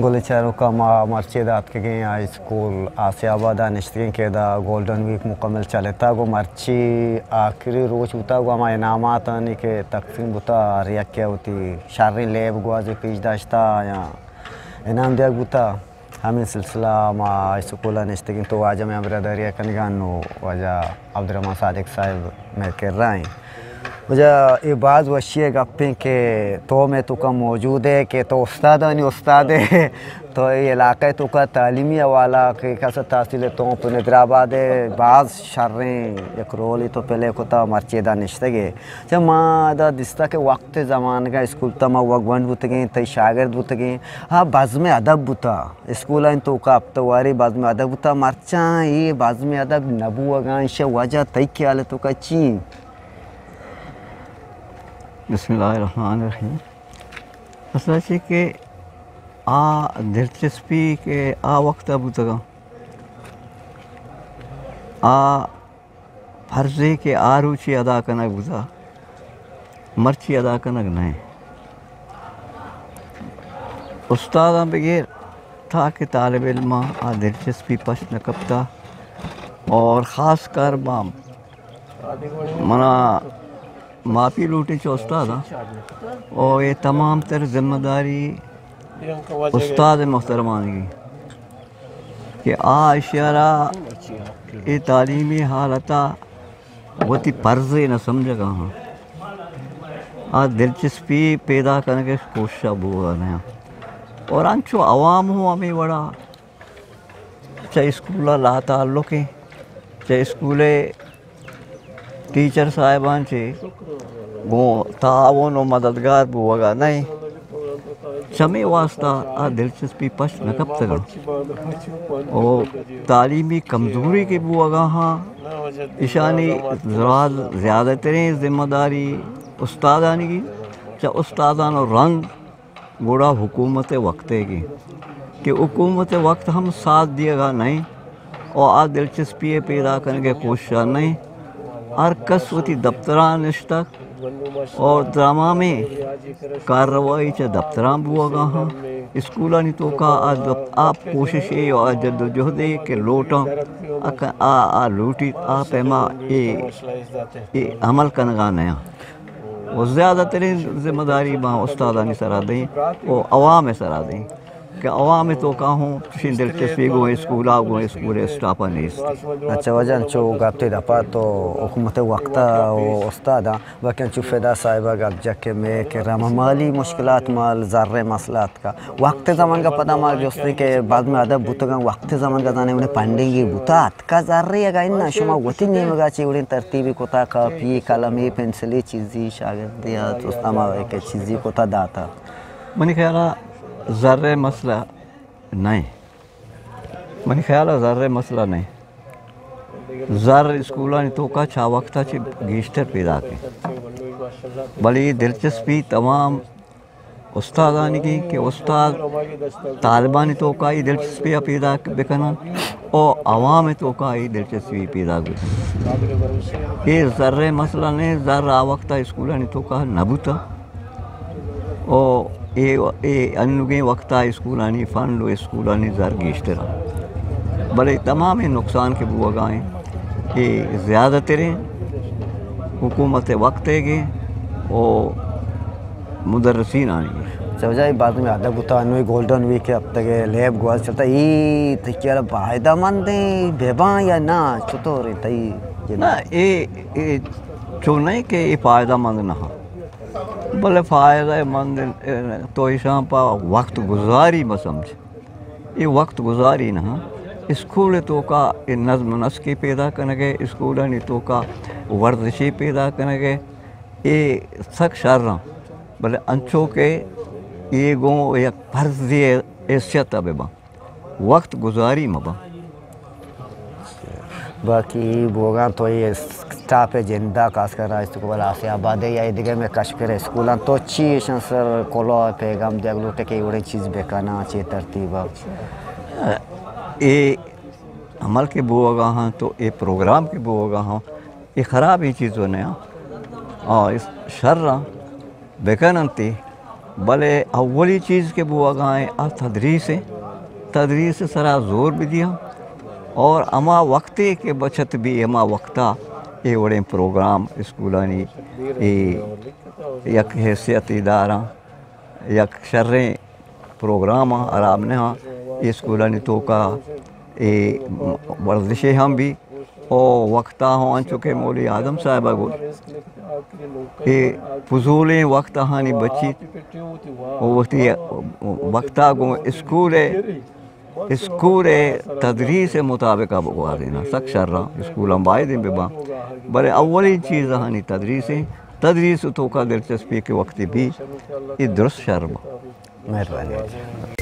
گل چاروکا، ما مرچی داتکگیں ہائی اسکول آسیا آباد ءَ نشتگیں کہ ادا گولڈن ویک مکمل چلتا، گوں مرچی آخری روچ بوتا، گوں ہما انعامات آنی کہ تقسیم بوتا، ہر یکے وتی شریں لیب گوازی پیش داشتا یا انعام دیگ بوتا۔ ہمیں سلسلہ ما ہائی اسکول ءَ نشتگیں تو واجہ میں ہمراہ داری کنگا نو واجہ عبدالرحمن صادق صاحب میں کر رہا ہیں۔ واجہ، اے باز وشی ءِ گپیں کہ تو مئے توکا موجود ئے کہ تو استادانی استاد ئے۔ تو اے علاقہ ءِ توکا تعلیمی حوالہ کہ کس تحصیل تو پہ نگرآباد ءَ باز شریں یک رولے تو پلے کتا، مرچی ادا نشتگ ئے۔ چہ ما ادا دیستا کہ وقت زمانگا اسکول تا ما وت گونڈ بوتگیں، تئی شاگرد بوتگیں، ہاں بزم ادب بوتا، اسکولانی توکا ہفتہ واری بزم ادب بوتا، مرچاں اے بزم ادب نہ بوگا، ایشی وجہ تئی خیال ءِ توکا چی انت؟ بسم اللہ الرحمن الرحیم۔ اصل چی کہ آ دلچسپی کہ آ وقت ءَ بوتگاں، آ فرضے کہ آ روچی ادا کنگ بوتا، مرچی ادا کنگ نہ انت۔ استاداں بگیر تاکہ طالب علماں آ دلچسپی پشت نہ کپتا، اور خاص کر ما منا معافی لوٹیں چہ استاداں، او اے تمام تر ذمہ داری استاد محترمانی کہ آ اشیارا اے تعلیمی حالتا وتی فرضے نہ سمجھگا ہاں، آ دلچسپی پیدا کنگے کوشش بوگا نہ۔ اور انچو عوام ہوں ہمیں وڑا چہ اسکول ءَ لا تعلق ایں، چہ اسکول ءِ ٹیچر صاحبان چہ گوں تعاون و مددگار بوگا نہ ایں۔ چمے واسطہ آ دلچسپی پشت نہ کپتگ انت۔ و تعلیمی کمزوری کہ بوگا ہاں، اشانی زراز زیادہ تریں ذمہ داری استادانی گی، چہ استادان و رند گڑا حکومت ءِ وقت ءَ گی کہ حکومت ءِ وقت ہم ساتھ دیگا نہ انت و آ دلچسپی ءِ پیدا کنگ ءِ کوشش ءَ نہ انت۔ ہر کس وتی دفتراں نشتگ اور تمامیں کارروائی چہ دفتراں بوگا ہاں۔ اسکولانی توکا آ دپ-، آ کوشش ءَ و آ جد و جہد ءَ کہ لوٹاں، آ ک-، آ، آ لوٹیت، آ پیما اے، اے عمل کنگا نہ انت۔ و زیادہ ترین ذمہ داری ما استادانی سرا دیں و عوام سرا دیں کہ عوام توکا ہوں چشیں دلچسپی گوں اسکولا گوں اسکول اسٹاپا نیست۔ اچھا واجہ، انچو گپتے دپا تو حکومت وقتا و استادا، باقی انچو فدا صاحبہ گپ جا کہ مئے کہ رم مالی مشکلات مال زر مسئلہ اتکا۔ وقت زمانگا پدا ما جستیں کہ بعد میں ادب بوتگاں، وقت زمانگا زانے انہیں پنڈنگی بوتا۔ کا زرے اگا اناں شما وتی نیمگا چی وڑیں ترتیبی کتا، کاپی، قلمے، پنسلے، چیزی شاگردے یا استاد ما کہ چیزی کتا داتا؟ منی خیالا زرے مسئلہ نہ۔ منی خیالا زرے مسئلہ نہ۔ زر اسکولانی توکا چا وقتا چی گیشتر پیدا کے۔ بلے دلچسپی تمام استادانی گی کہ استاد طالبانی توکا ای دلچسپی پیدا بکنن او عوام توکا ای دلچسپی پیدا بکنن۔ اے زر مسئلہ نے، زر آ وقتا اسکولانی توکا نبوتا او اے، اے انوگیں وقتا اسکولانی فنڈ و اسکولانی زر گیشتر۔ بلے تمام نقصان کہ بوگا ہیں، اے زیادہ تریں حکومت وقت گے او مدرسین آنی۔ چوجائی بعد میں ادب بوتا، انوی گولڈن ویک ہفتگے لیب گواز چلتا، ای تکیال فائدہ مند ہیں بے باں یا نا، چطور ہیں تئی؟ نہ، اے، اے چو نہیں کہ اے فائدہ مند نہ ہاں، بلے فائدہ مند تو ایشاں پا وقت گزاری مسمجھ۔ اے وقت گزاری نہ، اسکول توکا اے نظم و نسقی پیدا کنگے، اسکولانی توکا ورزشی پیدا کنگے، اے سک شر ہاں، بلے انچو کہ اے گوں یک فرضی حیثیت بباں، وقت گزاری مباں۔ باقی بوگاں تو اے اسٹاپ جندا خاص کر راج تو بل آسیا آباد یا دیگه میں کشکر اسکولاں تو چی ایشاں سر کلو پیغام دیگ لوٹے کہ وڑے چیز بکناں چی ترتیبا؟ اے عمل کے بوگا ہاں تو اے پروگرام کے بوگا ہاں، اے خراب ہی چیز نہ ہاں، آ، اس شر ہاں بکن انتی، بلے اولی چیز کہ بوگا ایں آ تدریس ایں۔ تدریس سرا زور بدیاں اور ہما وقتے کہ بچت بی ہما وقتا اے وڑیں پروگرام اسکولانی اے یک حیثیت داراں، یک شریں پروگرام آں، ہراب نہ آں۔ اے اسکولانی توکا اے ورزشے ہم بی او وقتا ہوں انچو کہ مولوی آدم صاحب ء گوشت کہ فضولیں وقت آہانی بچیت و وتی وقتا گوں اسکول ء اسکول ء تدریس ء مطابق ء بگوازیناں۔ سک شراں، اسکولاں بایدیں بباں، بلے اولیں چیز آہانی تدریس ایں۔ تدریس ء توکا دلچسپی کہ وقتی بی، اے درست شر باں۔ مہربانی۔